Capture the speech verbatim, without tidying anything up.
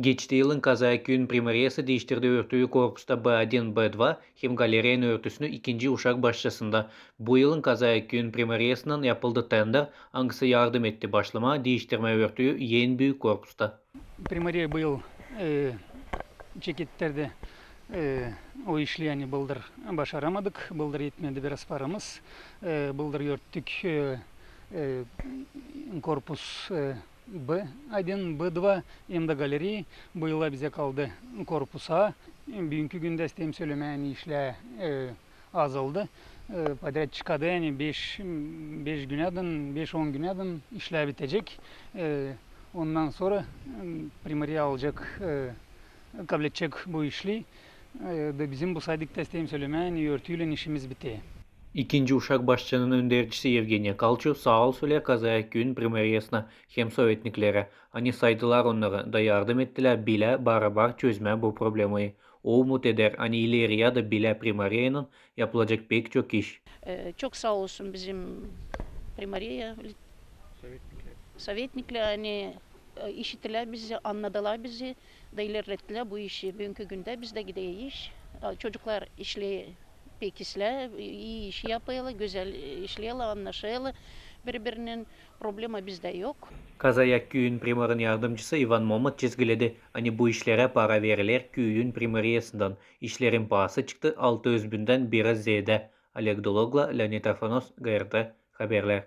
Geçti yılın Kazayak küüyün primariyası diiştirdi örtüyü korpusta B один, B два hem galereyanın örtüsünü ikinci uşak başçasında. Bu yılın Kazayak küüyün primariyasından yapıldı tender, angısı yardım etti başlamaa diiştirmää örtüyü en büük korpusta. Primariya bu yıl, e, çekettirdi, e, o işi, ani bıldır başaramadık, bıldır etmedi biraz paramız. E, bıldır örttük, e, e, korpus, e, B один, B два hem dä galereya. Bu yıla bizä kaldı korpus A. Büünkü gündä isteerim sölemää, ani işlär, e, azaldı. E, podrядчик adı, ani beş, beş günädän, beş-on günädän işlär bitecek. E, ondan sora, e, primariya alacek, e, kabletecek bu işi. E, da bizim bu sadikta isteerim sölemää, ani örtüylän işimiz biter. İkinci uşak başçanın öndercisi Evgeniya Kalçu saa ol sölää Kazayak küüyün primariyasına hem sovetniklerä, ani saydılar onnarı da yardım ettilär bilä barabar çözmää bu problemayı. O umut eder, ani ileri ya da bilä primariyanın yapılacek pek çok iş. E, çok saa olsun bizim primariya, sovetniklär, ani, e, işittilär bizi, annadılar bizi, da ilerlettilär bu işi. Büünkü gündä bizdä gider iş. A, çocuklar işleer pek islää, ii iş yapêrlar, gözäl, e, işleerlär, annaşêrlar biri-birinin. Problema bizdä yok. Kazayak küüyün primarın yardımcısı İvan Momot çizgiledi, ani bu işlerä para veriler küüyün primariyasından. İşlerin paası çıktı altı üz bindän biraz zeedä. Oleg Dologla, Leonid Arfanos, GRT Haberlär.